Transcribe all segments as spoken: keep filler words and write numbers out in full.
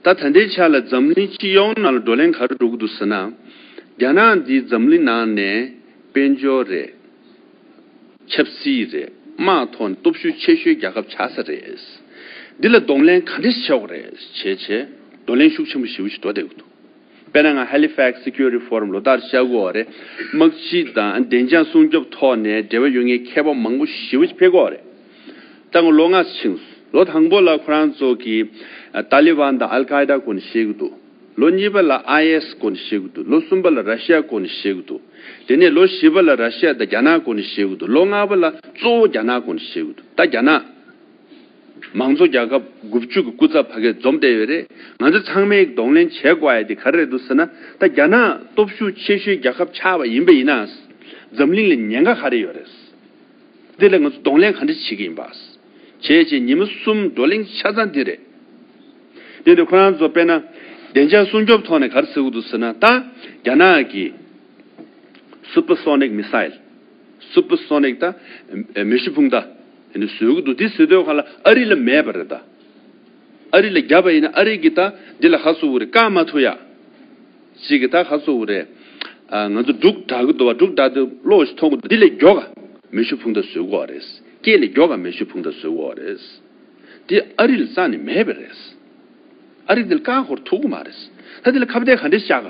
ད་ད་ལྟའི་ཆ་ལ་འཛམ་གླིང་སྤྱི་ཡོངས་ནང་ལ་བགྲོ་གླེང་ག་རེ་འགྲོ་གི་འདུག་ཟེར་ན། རྒྱ་ནག་འདི་འཛམ་གླིང་ནང་ནས་དཔལ་འབྱོར་རེད། ཆབ་སྲིད་རེད། དམག་ཐོག་ནས་སྟོབས་ཤུགས་ཆེ་ཤོས་རྒྱལ་ཁབ་ཆགས་ས་རེད། འདི་ལ་གདོང་ལེན་ག་འདྲས་བྱེད་དགོས་རེད་བྱས་བྱས་གདོང་ལེན་ཤུགས་ཆེན་པོ་ཞེ་པོ་ཞིག་འགྲོ་བསྡད་ཀྱི་འདུག་དཔེར་ན་ང་Halifax Security Forum ལོ་ལྟར་བཞག་གི་ཡོད་རེད། དམག་སྤྱི་དང་བདེ་འཇགས་སྲུང་སྐྱོབ་ཐོག་ནས་འབྲེལ་བ་ཡོད་མཁན་མཁས་པ་མང་པོ་ཞེ་པོ་ཞིག་ཕེབས་ཀྱི་ཡོད་རེད། ད་ང་ལོ་ལྔ་ཕྱིན་སོང་། ལོ་དང་པོ་ལ་ཁོ་རང་ཚོ་གིས་ཨ་ཏཱ་ལི་བན་དང་ཨལ་ཀའི་ཌ་སྐོར་ནས་བཤད་ཀྱི་འདུག་ལོ་གཉིས་པ་ལ་ཨའི་ཨེས་སྐོར་ནས་བཤད་ཀྱི་འདུག་ལོ་གསུམ་པ་ལ་ར་ཤི་ཡ་སྐོར་ནས་བཤད་ཀྱི་འདུག་དེ་ནས་ལོ་བཞི་པ་ལ་ར་ཤི་ཡ་དང་རྒྱ་ནག་སྐོར་ནས་བཤད་ཀྱི་འདུག་ལོ་ལྔ་པ་ལ་གཙོ་བོ་རྒྱ་ནག་སྐོར་ནས་བཤད་ཀྱི་འདུག་ད་རྒྱ་ནག་མང་གཙོ་རྒྱལ་ཁབ་དགུ་བཅུ་གི་སྐུ་ཚབ་ཕ་གིར་འཛོམས་བསྡད་ཡོད་རེད། ང་ཚོ་ཚང་མས་གདོང་ལེན་བྱེད་དགོས་ཡ་དེ་ག་རེ་རེད་འདུག་ཟེར་ན། ད་རྒྱ་ནག་སྟོབས་ཤུགས་ཆེ་ཤོས་རྒྱལ་ཁབ་ཆགས་པ་ཡིན་པ་ཡིན་ན། འཛམ་གླིང་ལ་ཉེན་ཁ་ག་རེ་ཡོད་རེད། འདི་ལ་ང་ཚོ་གདོང་ལེན་ག་འདྲ་བྱེད་ཀྱི་ཡིན་པ། བྱས་རྗེས་ཉི་མ་གསུམ་བགྲོ་གླེང་ཆ་ཚང་འདི་རེད། དེ་འདྲ་ཁོ་རང་ཚོ་དཔེར་ན་བདེ་འཇགས་སྲུང་སྐྱོབ་ཐོག་ནས་ག་རེ་ཟེར་གྱི་འདུག་ཟེར་ན། ད་རྒྱ་ནག་གི་Supersonic Missile། Supersonic ད་མེ་ཤུགས་འཕུར་མདའ་དེ་འདྲ་བཟོ་གི་འདུག་འདི་བཟོ་དུས་སྒང་ལ་ཨ་རི་ལ་མེད་པ་རེད། ད་ཨ་རི་ལ་བརྒྱབ་པ་ཡིན་ན་ཨ་རི་གིས་ད་འདི་ལ་ཧ་སུ་བོ་རེད། བཀག་མ་ཐུབ་ཡ། གཅིག་གིས་ད་ཧ་སུ་བོ་རེད། ཨ་ང་ཚོ་འབྲུག་གྲགས་ཀྱི་འདུག་བ། འབྲུག་གྲགས་དུས་གློག་ཞིག་མཐོང་གི་འདུག་འདི་ལས་མགྱོགས་ག་མེ་ཤུགས་འཕུར་མདའ་བཟོ་དགོས་རེད། སྐད་ལས་མགྱོགས་ག་མེ་ཤུགས་འཕུར་མདའ་བཟོ་དགོས་རེད། འདི་ཨ་རི་ལ་རྩ་ནས་མེད་པ་རེད། ཨ་རི་འདི་ལ་བཀག་འགོག་ཐུབ་ཀྱི་མ་རེད། ད་འདི་ལ་ཁ་གཏད་ག་འདྲས་བཅག་ག་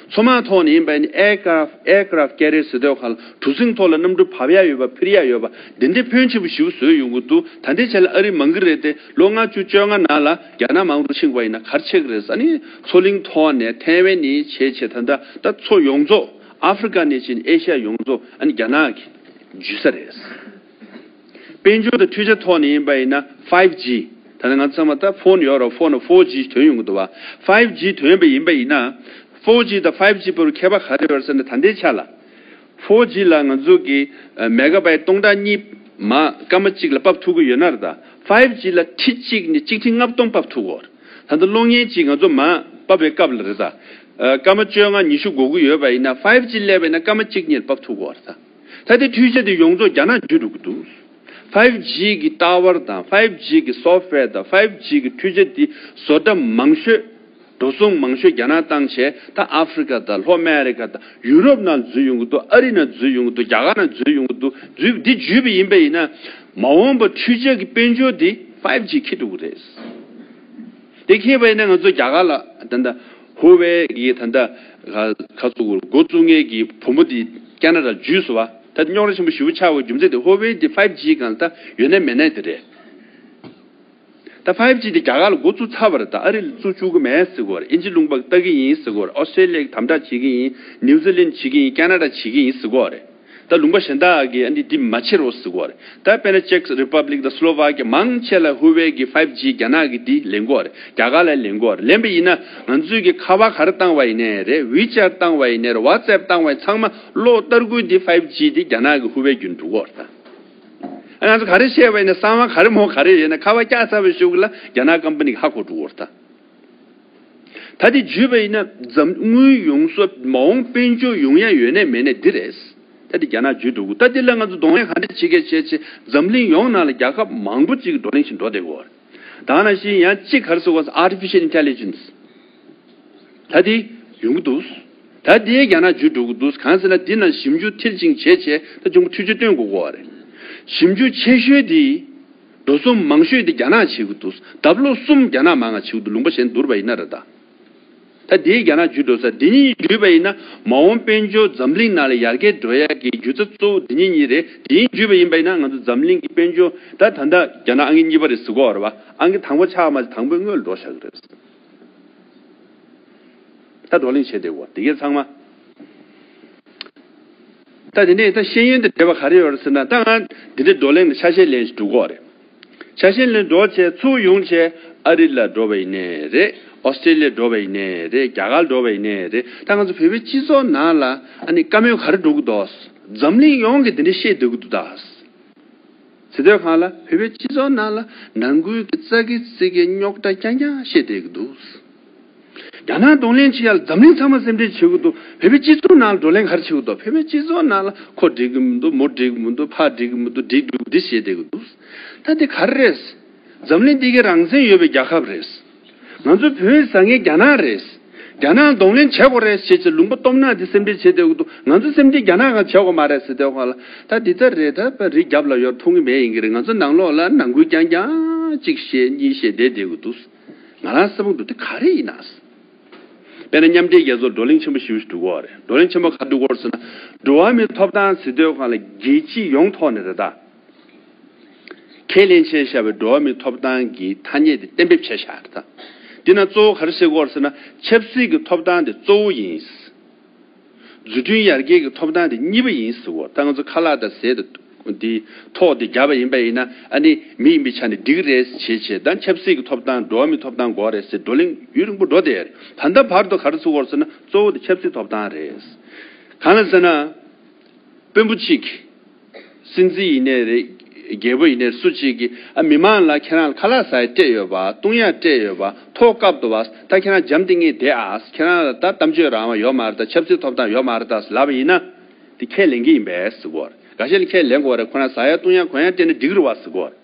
མཚོ་དམག་ཐོག་ནས་ཡིན་པ་ཡིན་ན་aircraft aircraft carrier ཟེར་དུས་སྒང་ལ་གྲུ་གཟིངས་ཐོག་ལ་གནམ་གྲུ་བབས་ཡ་ཡོད་པ་འཕུར་ཡ་ཡོད་པ་འདི་འདྲའི་ཕོན་ཆེན་པོ་ཞེ་པོ་བཟོས་ཡོང་གི་འདུག་ད་ལྟའི་ཆ་ལ་ཨ་རི་མང་གི་རེད་དེ། ལོ་ལྔ་བཅུ་བཅོ་ལྔ་ནང་ལ་རྒྱ་ནག་མང་རུ་ཕྱིན་པ་ཡིན་ན་ག་རེ་ཆགས་ཀྱི་རེད། ཨ་ནི་མཚོ་གླིང་ཐོག་ནས་ཐའེ་ཝན་ནས་བྱས་བྱས་ད་ལྟ་ད་མཚོ་ཡོངས་རྫོགས་ཨ་ཧྥེ་རི་ཀ་ནས་བྱས་ནས་ཨེ་ཤ་ཡ་ཡོངས་རྫོགས་ཨ་ནི་རྒྱ་ནག་གིས་འཇུས་ས་རེད། དཔལ་འབྱོར་དང་འཕྲུལ་ཆས་ཐོག་ནས་ཡིན་པ་ཡིན་ན་five G། ད་ནི་ང་ཚང་མ་ད་ཕོན་ཡོད་རེད། ཕོན་four G ཐོན་ཡོང་གི་འདུག་བ། five G ཐོན་པ་ཡིན་པ་ཡིན་ན་four G དང་five G བར་ཁྱད་པར་ག་རེ་ཡོད་རེད་ཟེར་ན། ད་ལྟའི་ཆ་ལ་four G ལ་ང་ཚོ་གི་མེ་ག་བྷའེ་སྟོང་ཕྲག་གཉིས་མ་སྐར་མ་གཅིག་ལ་ཕབ་ཐུབ་ཀྱི་ཡོད་ན་རེད། ད་five G ལ་ཁྲི་གཅིག་ནས་གཅིག་ཁྲི་ལྔ་སྟོང་ཕབ་ཐུབ་ཀྱི་ཡོད་རེད། ད་ལྟ་གློག་བརྙན་གཅིག་ང་ཚོ་མར་ཕབ་པའི་སྐབས་ལ་རེད། ད་སྐར་མ་བཅོ་ལྔ་ཉི་ཤུ་འགོར་གྱི་ཡོད་པ་ཡིན་ན་five G སླེབས་པ་ཡིན་ན་སྐར་མ་གཅིག་གཉིས་ལ་ཕབ་ཐུབ་ཀྱི་ཡོད་རེད། ད། ད་ལྟའི་འཕྲུལ་ཆས་དེ་ཡོངས་རྫོགས་རྒྱ་ནག་འཇུས་འགྲོ་གི་འདུག five G གི་ཊ་ཝར་དང་five G གི་སོཕ་ཝེར་དང་five G གི་འཕྲུལ་ཆས་དེ་བཟོ་གྲྭ་མང་ཤོས་འགྲོ་སོང་མང་ཤོས་རྒྱ་ནག་བཏང་བྱས། ད་ཨ་ཧྥེ་རི་ཀ་དང་ལྷོ་ཨ་མེ་རི་ཀ་དང་ཡུ་རོབ་ནང་འཛུལ་ཡོང་གི་འདུག་ཨ་རི་ནང་འཛུལ་ཡོང་གི་འདུག་རྒྱ་གར་ནང་འཛུལ་ཡོང་གི་འདུག་འཛུལ་འདི་འཇུས་པ་ཡིན་པ་ཡིན་ན་མ་འོངས་པ་འཕྲུལ་ཆས་ཀྱི་དཔལ་འབྱོར་འདི་five G འཁྱེར་འགྲོ་གི་རེད། དེ་འཁྱེར་བ་ཡིན་ན་ང་ཚོ་རྒྱ་གར་ལ་ད་ལྟ་ཧུ་ཝེ་གི་ད་ལྟ་ག་ཚོད་འགོ་བཙུགས་མཁན་གྱི་བུ་མོ་དེ་ཁེ་ན་ཌ་ལ་འཇུས་སོང་བ། ད་རྙོག་དྲ་ཆེན་པོ་ཞེ་པོ་ཆགས་པའི་རྒྱུ་མཚན་དེ་ཧུ་ཝེ་དེ་five G སྒང་ལ་ད་ཡོད་ནའི་མེད་ནའི་དེ་རེད། ད་five G དེ་རྒྱ་གར་ལ་འགོ་བཙུགས་ཚར་བ་རེད། ད་ཨ་རི་ལ་བཙུགས་བཅུག་གི་མེད་ཟེར་གོ་རེད། དབྱིན་ཇི་ལུང་པ་ལྟ་གི་ཡིན་ཟེར་གོ་རེད། ཨོ་སི་ཀྲེ་ལི་ཡ་གི་དམ་དྲག་བྱེད་ཀྱི་ཡིན། ནིའུ་ཛི་ལན་བྱེད་ཀྱི་ཡིན། ཁེ་ན་ཌ་བྱེད་ཀྱི་ཡིན་ཟེར་གོ་རེད། ད་ལུང་པ་གཞན་དག་གིས་ཨ་ནི་འདི་མ་བྱེད་རོགས་ཟེར་གོ་རེད། ད་དཔེར་ན་ཅེཀ་རི་པབ་ལིག་དང་སི་ལོ་ཝ་ཀི་ཡ་མང་ཆེ་ལ་ཧུ་ཝེ་གི་five G རྒྱ་ནག་གི་འདི་ལེན་གོ་རེད། རྒྱ་གར་ལ་ལེན་གོ་རེད། ལེན་པ་ཡིན་ན་ང་ཚོས་གི་ཁ་པར་ག་རེ་བཏང་བ་ཡིན་ནའི་རེད། ཝི་ཅེཊ་བཏང་བ་ཡིན་ནའི་རེད། ཝ་ཙེབ་བཏང་བ་ཡིན། ཚང་མ་གློག་ལྟར་སྐུལ་འདི་five G འདི་རྒྱ་ནག་གི་ཧུ་ཝེ་བརྒྱུད་འགྲོ་གོ་རེད། ད་ང་ཚོ་ག་རེ་བཤད་པ་ཡིན་ན་གསང་བ་ག་རེ་མོ་ག་རེ་ཡོད་ན་ཁ་པར་བཀྱག་ཚར་བའི་གཞུག་ལ་རྒྱ་ནག་ཀམ་པ་ནི་གི་ཧ་གོ་འགྲོ་གོ་རེད། ད། ད་དེ་བརྒྱུད་པ་ཡིན་ན་འཛམ་དངུལ་ཡོངས་སུ་མ་འོངས་དཔལ་འབྱོར་ཡོང་ཡ་ཡོད་ནའི་མེད་ནའི་འདི་རེད། ད་དེ་རྒྱ་ནག་བརྒྱུད་འགྲོ་གི། ད་དེ་ལ་ང་ཚོ་གདོང་ལེན་ག་འདྲ་བྱེད་ཀྱི་བྱས་བྱས་འཛམ་གླིང་ཡོངས་ནང་ལ་རྒྱལ་ཁབ་མང་པོ་ཅིག་གི་བགྲོ་གླེང་ཞིག་འགྲོ་བསྡད་ཡོད་རེད། ད་ནང་བཞིན་ཡང་གཅིག་ག་རེ་ཟེར་དགོས། Artificial Intelligence ད་དེ་ཡོང་གི་འདུག་ད་དེ་རྒྱ་ནག་བརྒྱུད་འགྲོ་གི་འདུག་གང་ཟེར་ན་འདི་ནང་ཞིབ་འཇུག་མཐིལ་ཕྱིན་བྱས་བྱས་ད་ཅུང་འཕྲུལ་ཆས་སྟོན་དགོས་ཀྱི་རེད། ཞིབ་འཇུག་ཆེ་ཤོས་དེ། འགྲོ་སོང་མང་ཤོས་དེ་རྒྱ་ནག་བྱེད་ཀྱི་འདུག་ལྡབ་ལོག་གསུམ་རྒྱ་ནག་མང་ང་བྱེད་ཀྱི་འདུག་ལུང་པ་གཞན་བསྡུར་བ་ཡིན་ན་རེད་ད། ད་དེའི་རྒྱ་ནག་བརྒྱུད་འགྲོ་ས་འདི་གཉིས་བརྒྱུད་པ་ཡིན་ན་མ་འོངས་དཔལ་འབྱོར་འཛམ་གླིང་ནང་ལ་ཡར་རྒྱས་འགྲོ་ཡ་གི་རྒྱུ་རྩ་གཙོ་བོ་འདི་གཉིས་གཉིས་རེད། དེ་གཉིས་བརྒྱུད་པ་ཡིན་པ་ཡིན་ན་ང་ཚོ་འཛམ་གླིང་གི་དཔལ་འབྱོར་ད་ད་ལྟ་རྒྱ་ནག་ཨང་ཀི་གཉིས་པ་རེད་ཟེར་གྱི་ཡོད་རེད་བ། ཨང་ཀི་དང་པོ་ཆགས་མ་ཆགས་དང་པོའི་སྔོན་ལ་འགྲོ་བཞག་གི་རེད། ད་བགྲོ་གླེང་བྱས་བསྡད་ཡོད་དེ་གས་ཚང་མ། ད་དེ་ནས་ད་ཤེས་ཡོན་དང་འབྲེལ་བ་ག་རེ་ཡོད་རེད་ཟེར་ན། ད་ང་འདི་འདྲའི་བགྲོ་གླེང་དང་ཆ་ཤས་ལེན་ཞིག་འགྲོ་གི་ཡོད་རེད། ཆ་ཤས་ལེན་འགྲོ་བྱས་ཚུར་ཡོང་བྱས་ཨ་རི་ལ་འགྲོ་བ་ཡིན་ནའི་རེད། ཨོ་སི་ཀྲེ་ལི་ཡ་འགྲོ་བ་ཡིན་ནའི་རེད། རྒྱ་གར་འགྲོ་བ་ཡིན་ནའི་རེད། ད་ང་ཚོ་བོད་པའི་སྤྱི་ཚོགས་ནང་ལ་ཨ་ནི་བཀའ་མོལ་ག་རེ་འགྲོ་གི་འདུག་འཛམ་གླིང་ཡོངས་ཀྱིས་འདི་འདྲ་བཤད་སྡོད་ཀྱི་འདུག་ད། ཟེར་དུས་སྒང་ལ་བོད་པའི་སྤྱི་ཚོགས་ནང་ལ་ནང་ཁུལ་གྱི་ཙག་གི་ཙིག་གི་རྙོག་དྲ་རྐྱང་རྐྱང་བཤད་བསྡད་ཀྱི་འདུག་རྒྱ་ནག་གདོང་ལེན་བྱེད་ཡ་ལ་འཛམ་གླིང་ཚང་མ་སེམས་ཁྲལ་བྱེད་ཀྱི་འདུག་བོད་པའི་སྤྱི་ཚོགས་ནང་ལ་བགྲོ་གླེང་ག་རེ་བྱེད་ཀྱི་འདུག་བོད་པའི་སྤྱི་ཚོགས་ནང་ལ་ཁོ་འགྲིག་གི་མི་འདུག་མོ་འགྲིག་གི་མི་འདུག་ཕ་འགྲིག་གི་མི་འདུག་འདི་བཤད་བསྡད་ཀྱི་འདུག་ད་འདི་ག་རེ་རེད། འཛམ་གླིང་འདི་གའི་རང་བཙན་ཡོད་པའི་རྒྱལ་ཁབ་རེད། ང་ཚོ་བོད་ཟ་མཁན་རྒྱ་ནག་རེད། རྒྱ་ནག་གདོང་ལེན་བྱེད་དགོས་རེད་ཟེར་བྱས་ལུང་པ་སྟོབས་ན་དེ་སེམས་ཁྲལ་བྱེད་བསྡད་ཀྱི་འདུག་ང་ཚོ་སེམས་ཁྲལ་རྒྱ་ནག་ག་བྱེད་དགོས་མ་རེད་ཟེར་བསྡད་ཁོ་ལ། ད་འདི་ལྟར་རེད། ད་རི་རྒྱབ་ལ་ཡོད་མཐོང་གི་མེད་ཡིན་གྱི་རེད། ང་ཚོ་ནང་ལོགས་ལ་ནང་ཁུལ་རྐྱང་རྐྱང་གཅིག་བཤད་གཉིས་བཤད་བསྡད་བསྡད་ཀྱི་འདུག་ང་རང་བསམ་གྱི་འདུག་དེ་ག་རེ་ཡིན་ན། དཔེར་ན་མཉམ་འབྲེལ་རྒྱལ་ཚོགས་བགྲོ་གླེང་ཆེན་པོ་ཞེ་པོ་ཞིག་འགྲོ་གི་ཡོད་རེད། བགྲོ་གླེང་ཆེན་པོ་ག་རེ་འགྲོ་གི་ཡོད་རེད་ཟེར་ན། འགྲོ་བ་མིའི་ཐོབ་ཐང་ཟེར་དུས་སྒང་ལ་རྒྱལ་སྤྱི་ཡོངས་ཐོག་ནས་རེད་ད། ཁས་ལེན་བྱས་བཞག་པའི་འགྲོ་བ་མིའི་ཐོབ་ཐང་གི་ཐ་སྙད་དེ་གཏན་འབེབས་བྱས་བཞག་རེད་ད། འདི་ན་གཙོ་བོ་ག་རེ་བཤད་ཀྱི་ཡོད་རེད་ཟེར་ན། ཆབ་སྲིད་ཀྱི་ཐོབ་ཐང་དེ་གཙོ་བོ་ཡིན། འཛུགས་སྐྲུན་ཡར་རྒྱས་ཀྱི་ཐོབ་ཐང་དེ་གཉིས་པ་ཡིན་ཟེར་གྱི་ཡོད། ད་ང་ཚོ་ཁ་ལག་དང་ཟས་དང་དེ་ཐོག་དེ་བརྒྱབ་པ་ཡིན་པ་ཡིན་ན། ཨ་ནི་མི་ཡིན་པའི་ཆ་ནས་འགྲིག་གི་རེད་བྱས་བྱས། ད་ཆབ་སྲིད་ཀྱི་ཐོབ་ཐང་འགྲོ་བ་མིའི་ཐོབ་ཐང་དགོས་རེད་ཟེར་བགྲོ་གླེང་ཡུན་རིང་པོ་འགྲོ་བསྡད་ཡོད་རེད། ད་ལྟ་བར་དུ་ག་རེ་ཟེར་གྱི་ཡོད་རེད་ཟེར་ན། གཙོ་བོ་དེ་ཆབ་སྲིད་ཐོབ་ཐང་རེད། གང་ལ་ཟེར་ན། དཔོན་པོ་གཅིག་སྲིད་འཛིན་ཡིན་ནའི་རེད། རྒྱལ་པོ་ཡིན་ནའི་རེད། སུ་གཅིག་གིས་ཨ་མི་མང་ལ་ཁྱེད་རང་ལ་ཁ་ལག་ཟ་ཡ་སྤྲད་ཡོད་པ། བཏུང་ཡ་སྤྲད་ཡོད་པ། ཐོག་བཀབ་འདུག་པ། ད་ཁྱེད་རང་འཇམ་ཐིང་ངེ་བསྡད་ཨ། ཁྱེད་རང་ལ་ད་གཏམ་བརྗོད་རང་དབང་ཡོད་མ་རེད་ད། ཆབ་སྲིད་ཐོབ་ཐང་ཡོད་མ་རེད་ད་ལབ་པ་ཡིན་ན། དེ་ཁས་ལེན་གྱི་ཡིན་པས་ཟེར་གྱི་ཡོད་རེད། འགའ་ཤས་ལ་ཁས་ལེན་དགོས་རེད། ཁོ་རང་ཟ་ཡ་བཏུང་ཡ་གོན་ཡ་སྤྲད་ན་འགྲིག་གི་རེད་པ་ཟེར་གྱི་ཡོད་རེད།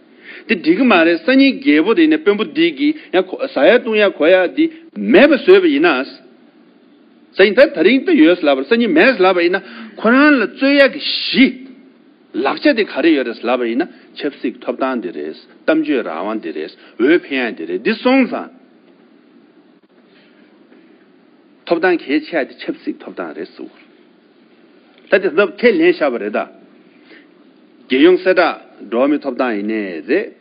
དེ་འགྲིག་གི་མ་རེད། སང་ཉིན་རྒྱལ་པོ་དེ་ཡིན་ནའི་དཔོན་པོ་འདི་གིས་ཡང་ཁོ་ཟ་ཡ་བཏུང་ཡ་གོན་ཡ་དེ་མེད་པ་བཟོས་པ་ཡིན་ན། སང་ཉིན་ད་དེ་རིང་ད་ཡོད་ལབ་པ། སང་ཉིན་མེད་ལབ་པ་ཡིན་ན། ཁོ་རང་ལ་རྩོད་ཡག་གི་གཞི་ལག་ཆ་དེ་ག་རེ་ཡོད་རེད་ལབ་པ་ཡིན་ན། ཆབ་སྲིད་ཐོབ་ཐང་དེ་རེད། གཏམ་བརྗོད་རང་དབང་དེ་རེད། འོས་འཕེན་ཡག་དེ་རེད། འདི་སོང་ཙང་ཐོབ་ཐང་གལ་ཆེ་ཡག་དེ་ཆབ་སྲིད་ཐོབ་ཐང་རེད་ཟེར། ད་དེ་ལབ་ཁས་ལེན་བཞག་པ་རེད་ད། རྒྱལ་ཡོངས་གསལ་བསྒྲགས་འགྲོ་བ་མིའི་ཐོབ་ཐང་ཡིན་ནའི་རེད།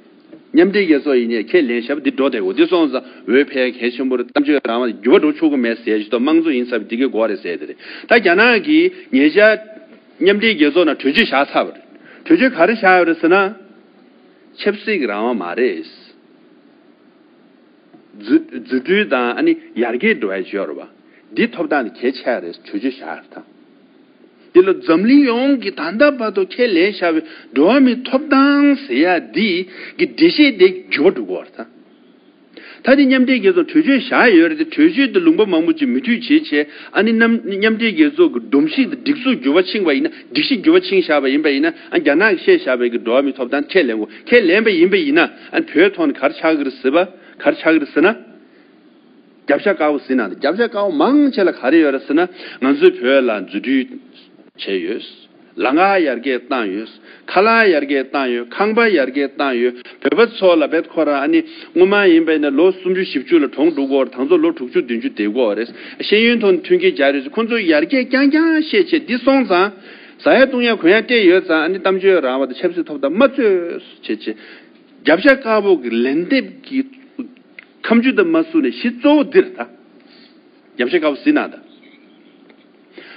མཉམ་འབྲེལ་རྒྱལ་ཚོགས་ཡིན་ནའི་ཁས་ལེན་བཞག་པ་འདི་འགྲོ་བསྡད་ཡོད། འདི་སོང་ཙང་འོས་འཕེན་གལ་ཆེན་པོ་རེད། གཏམ་བརྗོད་རང་དབང་འགྱུར་བ་འགྲོ་ཆོག་གི་མེད་ཟེར་གྱི་འདུག་དམངས་གཙོ་ཡིན་ཟེར་བ་འདི་གས་དགོས་རེད་ཟེར་དེ་རེད། ད་རྒྱ་ནག་གིས་ཉེ་ཆར་མཉམ་འབྲེལ་རྒྱལ་ཚོགས་ནང་གྲོས་ཆོད་བཞག་ཚར་བ་རེད། གྲོས་ཆོད་ག་རེ་བཞག་ཡོད་རེད་ཟེར་ན། ཆབ་སྲིད་ཀྱི་རང་དབང་མ་རེད། འཛུ་འཛུགས་སྐྲུན་དང་ཨ་ནི་ཡར་རྒྱས་འགྲོ་ཡ་ཅིག་ཡོད་རེད་པ། འདི་ཐོབ་ཐང་དེ་གལ་ཆེ་རེད། གྲོས་ཆོད་བཞག་ཡོད་རེད་ད། འདི་ལ་འཛམ་གླིང་ཡོངས་ཀྱིས་ད་ལྟ་བར་དུ་ཁས་ལེན་བཞག་པའི་འགྲོ་བ་མིའི་ཐོབ་ཐང་ཟེར་ཡ་འདི་གི་འགྲེལ་བཤད་དེ་འགྱུར་བ་འགྲོ་གི་ཡོད་རེད་ད། ད་དེ་མཉམ་འབྲེལ་རྒྱལ་ཚོགས་གྲོས་ཆོད་བཞག་ཡོད་རེད་དེ། གྲོས་ཆོད་དེ་ལུང་པ་མང་པོ་ཅིག་མོས་མཐུན་བྱེད་བྱས། ཨ་ནི་མཉམ་མཉམ་འབྲེལ་རྒྱལ་ཚོགས་ཀྱི་སྒྲོམ་གཞི་དང་སྒྲིག་འཛུགས་འགྱུར་བ་ཕྱིན་པ་ཡིན་ན། སྒྲིག་གཞི་འགྱུར་བ་ཕྱིན་བཞག་པ་ཡིན་པ་ཡིན་ན། ཨ་རྒྱ་ནག་གིས་བཤད་བཞག་པའི་གི་འགྲོ་བ་མིའི་ཐོབ་ཐང་ཁས་ལེན་དགོས། ཁས་ལེན་པ་ཡིན་པ་ཡིན་ན། ཨ་བོད་ཐོག་ནས་ག་རེ་ཆགས་ཀྱི་རེད་ཟེར་བ། ག་རེ་ཆགས་ཀྱི་རེད་ཟེར་ན། རྒྱབ་ཤ་དཀར་པོ་ཟིན་ན། རྒྱབ་ཤ་དཀར་པོ་མང་ཆེ་ལ་ག་རེ་ཡོད་རེད་ཟེར་ན། ང་ཚོས་བོད་ལ་འཛུགས་སྐྲུན་བྱས་ཡོད། ལམ་ཁ་ཡར་རྒྱས་བཏང་ཡོད། ཁ་ལག་ཡར་རྒྱས་བཏང་ཡོད། ཁང་པ་ཡར་རྒྱས་བཏང་ཡོད། བོད་པ་ཚོ་ལ་བེད་ཁོ་རང་ཨ་ནི་སྔོན་མ་ཡིན་པ་ཡིན་ན་ལོ་སུམ་ཅུ་བཞི་བཅུ་ལ་གྲོངས་འགྲོ་གི་ཡོད་རེད། ད་ཚོ་ལོ་དྲུག་ཅུ་བདུན་ཅུ་བསྡད་ཀྱི་ཡོད་རེད། ཤེས་ཡོན་ཐོག་ནས་མཐུན་རྐྱེན་སྦྱར་ཡོད། ཁོང་ཚོ་ཡར་རྒྱས་རྐྱང་རྐྱང་བཤད་བྱས་འདི་སོང་ཙང་། ཟ་ཡ་བཏུང་ཡ་གོན་ཡ་སྤྲད་ཡོད་ཙང་། ཨ་ནི་གཏམ་བརྗོད་རང་དབང་དང་ཆབ་སྲིད་ཐོབ་ཐང་མ་རྩོད་བྱས་བྱས། རྒྱབ་ཤ་དཀར་པོ་གི་ལན་འདེབས་ཀྱི་ཁ་མཆུ་དང་མ་བསུ་ནས་གཞི་གཙོ་བོ་འདིར་ད། རྒྱབ་ཤ་དཀར་པོ་ཟིན་ན་ད།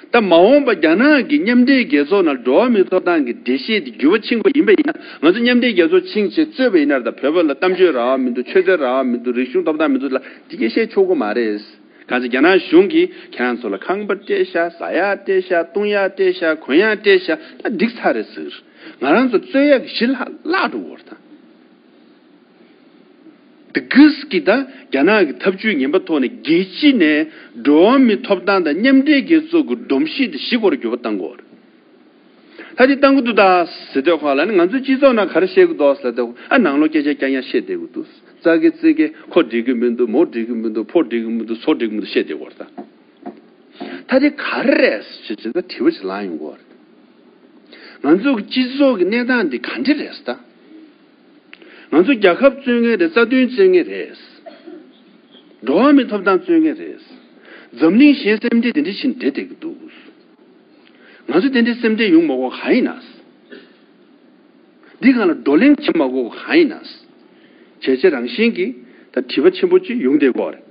ད་མ་འོངས་པ་རྒྱ་ནག་གི་མཉམ་འབྲེལ་རྒྱལ་ཚོགས་ནང་འགྲོ་བ་མིའི་ཐོབ་ཐང་གི་འགྲེལ་བཤད་དེ་འགྱུར་བ་ཕྱིན་པ་ཡིན་པ་ཡིན་ན། ང་ཚོ་མཉམ་འབྲེལ་རྒྱལ་ཚོགས་ཕྱིན་བྱས་རྩོད་པ་ཡིན་ན་ད། བོད་པ་ལ་གཏམ་བརྗོད་རང་དབང་མི་འདུག་ཆོས་དད་རང་དབང་མི་འདུག་རིག་གཞུང་ཐོབ་ཐང་མི་འདུག་ལབ་དེ་གས་བཤད་ཆོག་གི་མ་རེད། གང་ཟེར་རྒྱ་ནག་གཞུང་གིས་ཁྱེད་རང་ཚོ་ལ་ཁང་པ་སྤྲད་ཤག་ཟ་ཡ་སྤྲད་ཤག་བཏུང་ཡ་སྤྲད་ཤག་གོན་ཡ་སྤྲད་ཤག་ད་འགྲིག་ཚར་རེད་ཟེར། ང་རང་ཚོ་རྩོད་ཡ་གི་གཞི་ལྷག་བརླག་འགྲོ་གི་ཡོད་རེད་ད། དེ་གིས་ཀྱི་ད་རྒྱ་ནག་གི་ཐབས་ཇུས་ངན་པ་ཐོག་ནས་རྒྱལ་སྤྱི་ནས་འགྲོ་བ་མིའི་ཐོབ་ཐང་དང་མཉམ་འབྲེལ་རྒྱལ་ཚོགས་ཀྱི་སྒྲོམ་གཞི་དེ་གཞི་སྐོར་འགྱུར་བ་གཏང་དགོས་རེད། ད་དེ་གཏང་གི་འདུག་ད་ཟེར་དུས་ཁོ་ལ་ནི་ང་ཚོའི་སྤྱི་ཚོགས་ནང་ག་རེ་བཤད་གི་འདུག་ཟེར་དུས། ཨ་ནང་ལོགས་སྐད་ཆ་རྐྱང་རྐྱང་བཤད་བསྡད་གི་འདུག་ཙག་གེ་ཙིག་གེ་ཁོ་འགྲིག་གི་མི་འདུག་མོ་འགྲིག་གི་མི་འདུག་ཕོ་འགྲིག་གི་མི་འདུག་ཚོ་འགྲིག་གི་མི་འདུག་བཤད་བསྡད་ཀྱི་ཡོད་རེད་ད། ད་དེ་ག་རེ་རེད་ཟེར་བྱས་ད་དྲི་བ་ཞིག་ལངས་ཡོང་གི་ཡོད་རེད། ང་ཚོ་གི་སྤྱི་ཚོགས་ཀྱི་གནས་སྟངས་འདི་ག་འདྲ་རེད་ཟེར་ད། ང་ཚོ་རྒྱལ་ཁབ་རྩོད་མཁན་རེད། རྩ་དོན་རྩོད་མཁན་རེད། འགྲོ་བ་མིའི་ཐོབ་ཐང་རྩོད་མཁན་རེད། འཛམ་གླིང་གཞན་སེམས་ཁྲལ་དེ་འདྲ་ཞིག་འདྲེ་བསྡད་ཀྱི་འདུག་ང་ཚོ་དེ་འདྲའི་སེམས་ཁྲལ་ཡོང་མ་དགོས་གང་ཡིན་ན། འདི་སྒང་ལ་བགྲོ་གླེང་བྱེད་མ་དགོས་གང་ཡིན་ན། བྱས་བྱས་རང་བཞིན་གྱིས་ད་དྲི་བ་ཆེན་པོ་གཅིག་ཡོང་བསྡད་ཀྱི་ཡོད་རེད།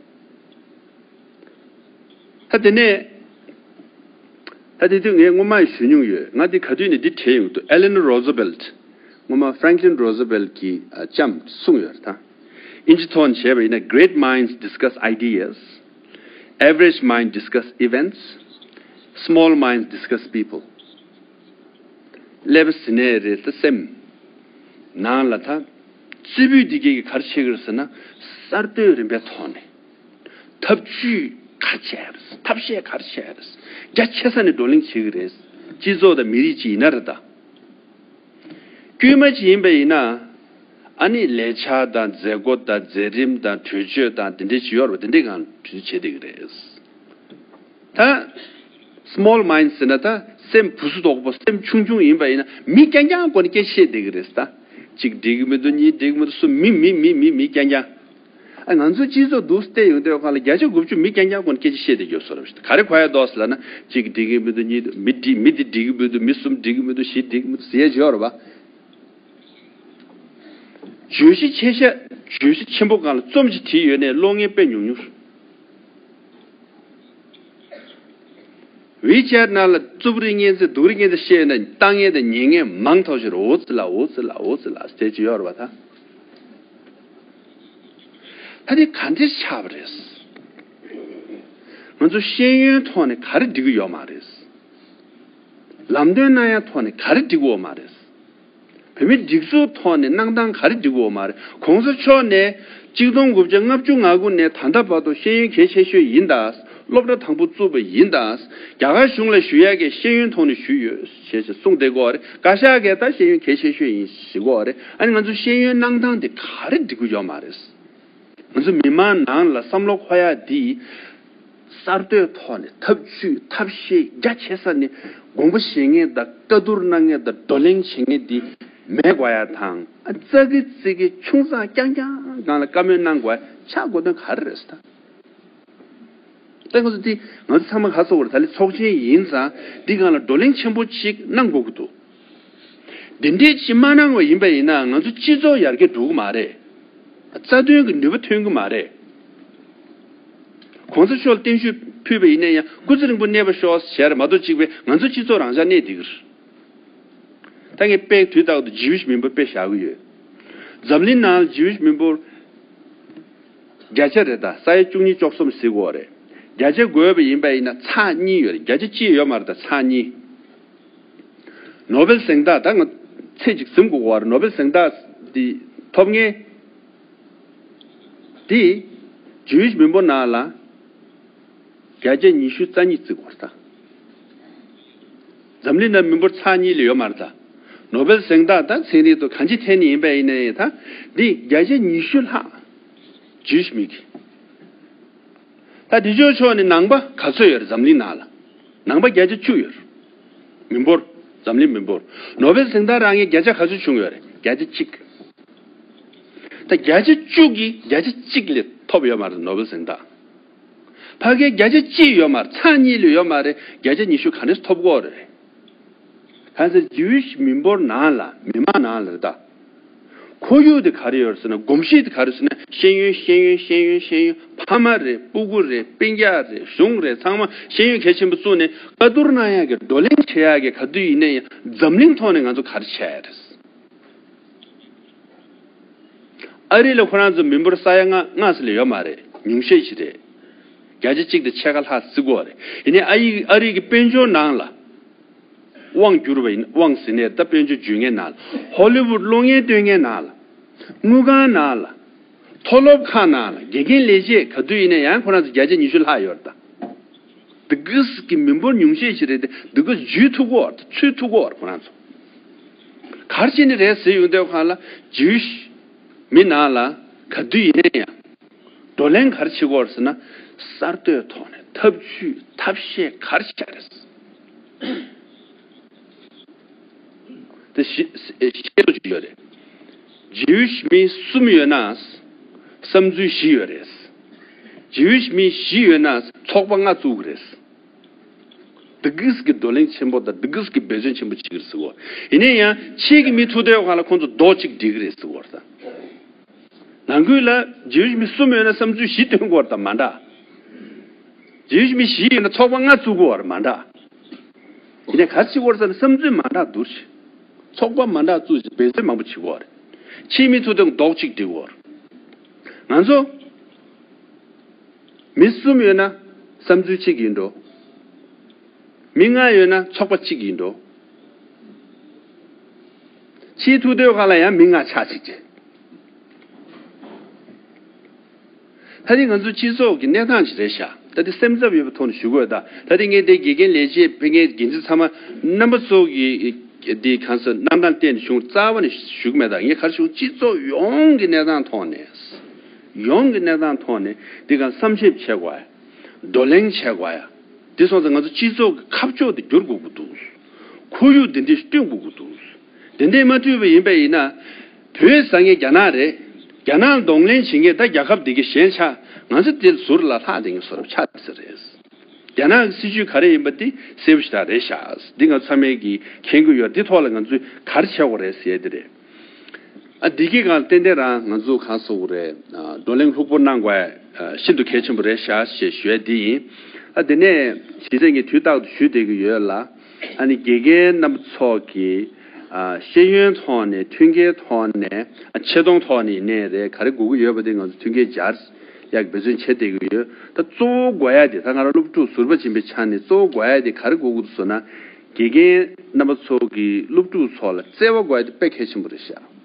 ད་དེ་ནས། ད་དེ་དུས་ངས་སྔོན་མ་ཞུ་མྱོང་ཡོད། ང་འདི་ག་དུས་ནས་འདི་དྲན་ཡོང་གི་འདུག Eleanor Roosevelt། སྔོན་མ་Franklin Roosevelt་གྱིས་ཨ་ལྕམ་གསུངས་ཡོད་རེད་ད། ཨིན་ཇི་ཐོག་ནས་བྱས་པ་ཡིན་ན། Great minds discuss ideas, average minds discuss events, small minds discuss people. ཀླད་པ་ཟིན་ནའི་རེད་ད། སེམས་ནང་ལ་ད་རྩེ་ཕུད་འདི་གས་ཀྱིས་ག་རེ་བྱེད་ཀྱི་རེད་ཟེར་ན། གསར་གཏོད་རིམ་པའི་ཐོག་ནས་ཐབས་ཇུས་ག་རེ་བྱས་རེད། ཐབས་ཤེས་ག་རེ་བྱས་རེད། རྒྱ་ཆེ་ས་ནས་བགྲོ་གླེང་བྱེད་ཀྱི་རེད། སྤྱི་ཚོགས་དང་མི་རིགས་ཅིག་ཡིན་ན་རེད་ད། དཀྱུས་མ་ཅིག་ཡིན་པ་ཡིན་ན། ཨ་ནི་ལས་འཆར་དང་མཛད་སྒོ་དང་མཛད་རིམ་དང་གྲོས་ཆོད་དང་དེ་འདྲའི་ཞིག་ཡོད་རེད་པ། དེ་འདྲའི་སྒང་གྲོས་ཆོད་བྱེད་བསྡད་ཀྱི་རེད། ད་small minds ཟེར་ན་ད་སེམས་བུ་སུ་དོག་པོ་སེམས་ཆུང་ཆུང་ཡིན་པ་ཡིན་ན་མི་རྐྱང་རྐྱང་སྒོ་ནས་སྐད་ཆ་བཤད་བསྡད་ཀྱི་རེད་ད། གཅིག་འགྲིག་གི་མི་འདུག་གཉིས་འགྲིག་གི་མི་འདུག་གསུམ་མི་མི་མི་མི་མི་རྐྱང་རྐྱང་། ཨ་ང་ཚོའི་སྤྱི་ཚོགས་འདུག་བལྟས་ཡོང་དུས་སྒང་ལ་བརྒྱ་ཆ་དགུ་བཅུ་མི་རྐྱང་རྐྱང་སྒོ་ནས་སྐད་ཆ་བཤད་བསྡད་ཡོད་བཟོ་འདྲ་ཞིག་ག་རེ་གོ་ཡ་འདུག་ཟེར་ལབ་ན་གཅིག་འགྲིག་གི་མི་འདུག་གཉིས་མི་འགྲིག་མི་འདི་འགྲིག་གི་མི་འདུག་མི་གསུམ་འགྲིག་གི་མི་འདུག་བཞི་འགྲིག་གི་མི་འདུག་ཟེར་ཡ་ཅིག་ཡོད་རེད་པ། བརྗོད་གཞི་ཆེ་ཤ་བརྗོད་གཞི་ཆེན་པོ་སྒང་ལ་རྩོམ་ཅིག་བྲིས་ཡོད་ནའི་ཀློག་མཁན་དཔེ་ཉུང་ཉུང་རེད། WeChat ནང་ལ་རྩུབ་རིགས་སྙན་ཚིག་སྡུག་རིགས་སྙན་ཚིག་བཤད་ན་ལྟ་མཁན་དང་ཉན་མཁན་མང་ཐོག་ཞིག་རེད། འོ་ཙི་ལ་འོ་ཙི་ལ་འོ་ཙི་ལ་ཟེར་གྱི་ཡོད་རེད་པ་ད། ད་དེ་ག་འདྲས་ཆགས་པ་རེད། ང་ཚོ་ཤེས་ཡོན་ཐོག་ནས་ག་རེ་འགྲིག་གི་ཡོད་མ་རེད། ལམ་སྟོན་གནང་ཡ་ཐོག་ནས་ག་རེ་འགྲིག་གི་ཡོད་མ་རེད། བོད་མིའི་སྒྲིག་འཛུགས་ཐོག་ནས་གནང་སྟངས་ག་རེ་འགྲིག་གི་ཡོད་མ་རེད། གོང་ས་མཆོག་ནས་གཅིག་སྟོང་དགུ་བརྒྱ་ལྔ་བཅུ་ང་དགུ་ནས་ད་ལྟ་བར་དུ་ཤེས་ཡོན་གལ་ཆེ་ཤོས་ཡིན་ད། སློབ་གྲྭ་དང་པོ་བཙུགས་པ་ཡིན་ད། རྒྱ་གར་གཞུང་ལ་ཞུ་ཡ་གི་ཤེས་ཡོན་ཐོག་ནས་ཞུས་ཡོད་ཞེས་གསུངས་བསྡད་ཀྱི་ཡོད་རེད། བཀའ་ཤག་གིས་ད་ཤེས་ཡོན་གལ་ཆེ་ཤོས་ཡིན་ཞུ་གི་ཡོད་རེད། ཨ་ནི་ང་ཚོ་ཤེས་ཡོན་གནང་སྟངས་དེ་ག་རེ་འགྲིག་གི་ཡོད་མ་རེད། ང་ཚོ་མི་མང་ནང་ལ་བསམ་བློ་འཁོར་ཡ་འདི་གསར་གཏོད་ཐོག་ནས་ཐབས་ཇུས་ཐབས་ཤེས་རྒྱ་ཆེ་ས་ནས་དགོངས་པ་བཞེས་མཁན་དང་བཀའ་བསྡུར་གནང་མཁན་དང་བགྲོ་གླེང་བྱེད་མཁན་འདི་མེད་དགོས་ཡ་དང་། ཨ་ཙག་གི་ཙིག་གི་ཆུང་ཙག་རྐྱང་རྐྱང་སྒང་ལ་བཀའ་མོལ་གནང་དགོས་ཡ་ཆགས་དགོས་དོན་ག་རེ་རེད་ཟེར་ད། ད་ང་ཚོ་འདི་ང་ཚོ་ཚང་མ་ག་ཚོད་རེད། ད་ལས་ཚོགས་ཆེན་ཡིན་ཙང་འདི་སྒང་ལ་བགྲོ་གླེང་ཆེན་པོ་ཞིག་གནང་དགོས་ཀྱི་འདུག་འདི་འདྲའི་ཅིག་མ་གནང་བ་ཡིན་པ་ཡིན་ན་ང་ཚོ་སྤྱི་ཚོགས་ཡར་རྒྱས་འགྲོ་གི་མ་རེད། རྩ་དོན་གྱི་ནུས་པ་ཐོན་གྱི་མ་རེད། གོང་ས་མཆོག་ལ་བརྟན་བཞུགས་ཕུལ་བ་ཡིན་ན་ཡང་སྐུ་ཚེ་རིང་པོ་གནས་པར་ཤོག་ཟེར་མ་གཏོགས་གཅིག་པས་ང་ཚོ་སྤྱི་ཚོགས་རང་འཇགས་གནས་བསྡད་ཀྱི་རེད། ད་ངས་དཔེ་དུས་རྟག་ཏུ་ཇིའུ་ཤི་མི་འབོར་དཔེ་བཞག་གི་ཡོད། འཛམ་གླིང་ནང་ཇིའུ་ཤི་མི་འབོར་བརྒྱ་ཆ་རེད་ད། ས་ཡ་བཅུ་གཉིས་བཅུ་གསུམ་ཟེར་གྱི་ཡོད་རེད། བརྒྱ་ཆ་བགོས་པ་ཡིན་པ་ཡིན་ན་ཚེག་གཉིས་ཡོད་རེད། བརྒྱ་ཆ་གཅིག་ཡོད་མ་རེད་ད། ཚེག་གཉིས། ནོ་བེལ་གཟེངས་རྟགས་ད་ང་ཚེག་གཅིག་ཟིན་དགོས་ཀྱི་ཡོད་རེད། ནོ་བེལ་གཟེངས་རྟགས་འདི་ཐོབ་མཁན་དེ་ཇིའུ་ཤི་མི་འབོར་ནང་ལ་བརྒྱ་ཆ་ཉི་ཤུ་རྩ་གཉིས་བརྩི་དགོས་ད། འཛམ་གླིང་ནང་མི་འབོར་ཚེག་གཉིས་ལས་ཡོད་མ་རེད་ད། ནོ་བེལ་གཟེངས་རྟགས་ད་ཚན་རིག་ཏུ་གང་ཅི་ཐད་ནས་ཡིན་པ་ཡིན་ནའི་ད་འདི་བརྒྱ་ཆ་ཉི་ཤུ་ལྷག་ཇིའུ་ཤི་མི་གི། ད་དེ་ཕྱོགས་ཕྱོགས་ནས་ནང་པ་ག་ཚོད་ཡོད་རེད། འཛམ་གླིང་ནང་ལ་ནང་པ་བརྒྱ་ཆ་བཅུ་ཡོད་རེད། མི་འབོར། འཛམ་གླིང་མི་འབོར། ནོ་བེལ་གཟེངས་རྟགས་རག་མཁན་བརྒྱ་ཆ་ག་ཚོད་བྱུང་ཡོད་རེད། བརྒྱ་ཆ་གཅིག་ད་བརྒྱ་ཆ་བཅུ་གིས་བརྒྱ་ཆ་གཅིག་ལས་ཐོབ་ཡོད་མ་རེད་ནོ་བེལ་གཟེངས་རྟགས། ཕ་གིར་བརྒྱ་ཆ་གཅིག་ཡོད་མ་རེད། ཚེག་གཉིས་ལས་ཡོད་མ་རེད། བརྒྱ་ཆ་ཉི་ཤུ་ག་འདྲས་ཐོབ་ཀྱི་ཡོད་རེད། གང་ཟེར་ཇིའུ་ཤི་མི་འབོར་ནང་ལ་མི་མང་ནང་ལ་རེད་ད། ཁོར་ཡུག་དེ་ག་རེ་ཡོད་ཟེར་ན་གོམས་གཤིས་དེ་ག་རེ་ཟེར་ན་ཤེས་ཡོན་ཤེས་ཡོན་ཤེས་ཡོན་ཤེས་ཡོན། ཕ་མ་རེད། སྤུ་གུ་རེད། སྤུན་ཀྱག་རེད། གཞུང་རེད། ཚང་མ་ཤེས་ཡོན་གལ་ཆེན་པོ་བཙུགས་ནས་བཀའ་བསྡུར་གནང་ཡག་གི་བགྲོ་གླེང་བྱེད་ཡག་གི་ག་དུས་ཡིན་ན་ཡང་འཛམ་གླིང་ཐོག་ནས་ང་ཚོ་ག་རེ་བྱས་ཡ་རེད། ཨ་རི་ལ་ཁོ་རང་ཚོ་མི་འབོར་ས་ཡ་ལྔ་ལྔ་ཙམ་ལས་ཡོད་མ་རེད། ཉུང་ཤས་ཤིག་རེད། བརྒྱ་ཆ་གཅིག་དང་ཕྱེད་ཀ་ལྷག་བརྩི་དགོས་རེད། ཡིན་ནའི་ཨ་ཡི་ཨ་རི་གི་དཔལ་འབྱོར་ནང་ལ་དབང་བསྒྱུར་བ་ཡིན། དབང་ཟེར་ནས་ད་དཔལ་འབྱོར་འཇུས་མཁན་ནང་ལ་ཧོ་ལི་ཝུད་གློག་བརྙན་སྟོན་མཁན་ནང་ལ་དངུལ་ཁང་ནང་ལ་མཐོ་སློབ་ཁག་ནང་ལ་དགེ་རྒན་ལས་བྱེད་ག་དུས་ཡིན་ན་ཡང་ཁོ་རང་ཚོ་བརྒྱ་ཆ་ཉི་ཤུ་ལྷག་ཡོད་རེད་ད། འདི་གིས་ཀྱི་མི་འབོར་ཉུང་ཤས་ཤིག་རེད་དེ་འདི་གིས་འཇུས་ཐུབ་ཀྱི་ཡོད་རེད། ཚུད་ཐུབ་ཀྱི་ཡོད་རེད་ཁོ་རང་ཚོ། ག་རེ་བྱས་ནས་རེད་ཟེར་ཡོང་དུས་སྒང་ལ་ཇིའུ་ཤི་མི་ནང་ལ་ག་དུས་ཡིན་ན་ཡང་བགྲོ་གླེང་ག་རེ་བྱེད་ཀྱི་ཡོད་རེད་ཟེར་ན་གསར་གཏོད་ཐོག་ནས་ཐབས་ཇུས་ཐབས་ཤེས་ག་རེ་བྱས་རེད། དེ་ཤེས་ཤེས་རྟོགས་ཅིག་ཡོད་རེད། ཇིའུ་ཤི་མི་གསུམ་ཡོད་ན་བསམ་ཚུལ་བཞི་ཡོད་རེད། ཇིའུ་ཤི་མི་བཞི་ཡོད་ན་ཚོགས་པ་ལྔ་བཙུགས་ཀྱི་རེད། འདི་གིས་ཀྱི་བགྲོ་གླེང་ཆེན་པོ་དང་འདི་གིས་ཀྱི་འབད་བརྩོན་ཆེན་པོ་བྱེད་ཀྱི་རེད་ཟེར་གོ། ཡིན་ན་ཡང་ཕྱིའི་གི་མི་ཐུག་དུས་སྒང་ལ་ཁོང་ཚོ་རྡོག་གཅིག་སྒྲིལ་གྱི་རེད་ཟེར་གོ་རེད་ད། ནང་ཁུལ་ལ་ཇིའུ་ཤི་མི་གསུམ་ཡོད་ན་བསམ་ཚུལ་བཞི་སྟོན་དགོས་རེད་ད་མ་འདྲ། ཇིའུ་ཤི་མི་བཞི་ཡོད་ན་ཚོགས་པ་ལྔ་བཙུགས་དགོས་རེད་མ་འདྲ། ཡིན་ནའི་ག་རེ་བྱེད་དགོས་རེད་ཟེར་ན་བསམ་ཚུལ་མ་འདྲ་བསྡུར་བྱས། ཚོགས་པ་མ་འདྲ་བཙུགས་བྱས་འབད་བརྩོན་མང་པོ་བྱེད་དགོས་རེད། ཕྱིའི་མི་ཐུག་དུས་རྡོག་གཅིག་སྒྲིལ་དགོས་རེད། ང་ཚོ་མི་གསུམ་ཡོད་ན་བསམ་ཚུལ་གཅིག་ཡིན་འགྲོ། མི་ལྔ་ཡོད་ན་ཚོགས་པ་གཅིག་ཡིན་འགྲོ། ཕྱིའི་ཐུག་དུས་སྒང་ལ་ཡང་མི་ལྔ་ཆགས་གཅིག་བྱས། ད་ནི་ང་ཚོ་སྤྱི་ཚོགས་ཀྱི་གནས་སྟངས་ཅིག་རེད་ཤག་ད་དེ་སེམས་འཚབ་ཡོད་པའི་ཐོག་ནས་ཞུ་དགོས་ད། ད་དེ་ངས་དེ་དགེ་རྒན་ལས་བྱེད་ཕ་གིའི་འགན་འཛིན་ཚང་མ་རྣམ་པ་ཚོ་གི་ འདི་གང་ཟེར་རྣམ་གྲངས་བསྟན་ནས་ཞུ་རྩ་བ་ནས་ཞུ་གི་མེད། ད་ངས་ག་རེ་ཞུ། སྤྱི་ཚོགས་ཡོངས་ཀྱི་གནས་སྟངས་ཐོག་ནས། ཡོངས་ཀྱི་གནས་སྟངས་ཐོག་ནས་འདི་གང་བསམ་ཞིབ་བྱེད་དགོས་ཡ། བགྲོ་གླེང་བྱེད་དགོས་ཡ། འདི་སོང་ཙང་ང་ཚོ་སྤྱི་ཚོགས་ཀྱི་ཁ་ཕྱོགས་དེ་བསྒྱུར་དགོས་ཀྱི་འདུག། ཁོར་ཡུག་དེ་འདྲས་བསྐྲུན་དགོས་ཀྱི་འདུག། དེ་འདྲས་མ་བསྐྲུན་པ་ཡིན་པ་ཡིན་ན། བོད་ཟེར་མཁན་རྒྱ་ནག་རེད། རྒྱ་ནག་གདོང་ལེན་བྱེད་མཁན་ད་རྒྱལ་ཁབ་འདི་གི་གཞན་ཆགས། ང་ཚོ་དེ་ཟུར་ལ་ལྷག་བསྡད་མཁན་བཟོ་འདྲ་ཆགས་ཚར་རེད། རྒྱ་ནག་གི་སྲིད་ཇུས་ག་རེ་ཡིན་པ་དེ་གསལ་པོ་ཞེ་དྲག་རེད་ཤག། འདི་ང་ཚང་མས་ཀྱིས་མཁྱེན་གྱི་ཡོད། འདི་ཐོག་ལ་ང་ཚོས་ག་རེ་བྱེད་དགོས་རེད་ཟེར་ཡ་དེ་རེད། ཨ། འདི་གི་སྒང་ཏན་ཏན་རང་ང་ཚོ་གང་ཟེར་དགོས་རེད། ཨ། བགྲོ་གླེང་ལྷུག་པོ་གནང་དགོས་ཡ། ཨ། ཤིན་ཏུ་གལ་ཆེན་པོ་རེད་ཤག་ཞེས་ཞུ་ཡ་འདི་ཡིན། ཨ། དེ་ནས་གཞི་རྩའི་ངས་དུས་རྟག་ཏུ་ཞུ་བསྡད་ཀྱི་ཡོད་ལ། ཨ་ནི་དགེ་རྒན་རྣམ་པ་ཚོ་གིས། ཨ། ཤེས་ཡོན་ཐོག་ནས། མཐུན་རྐྱེན་ཐོག་ནས། ཨ། ཆེ་མཐོང་ཐོག་ནས་ཡིན་ནའི་རེད། ག་རེ་དགོས་ཀྱི་ཡོད་པ་དེ་ང་ཚོ་མཐུན་རྐྱེན་སྦྱར་ཡག་འབད་བརྩོན་བྱེད་བསྡད་ཀྱི་ཡོད། ད་གཙོ་བོ་དགོས་ཡ་དེ། ད་ང་རང་སློབ་ཕྲུག་ཟུར་པ་ཡིན་པའི་ཆ་ནས་གཙོ་བོ་དགོས་ཡ་དེ་ག་རེ་དགོས་ཀྱི་འདུག་ཟེར་ན། དགེ་རྒན་རྣམ་པ་ཚོ་གིས་སློབ་ཕྲུག་ཚོ་ལ་བརྩེ་བ་དགོས་ཡ་དེ་དཔེ་གལ་ཆེན་པོ་རེད་ཤག།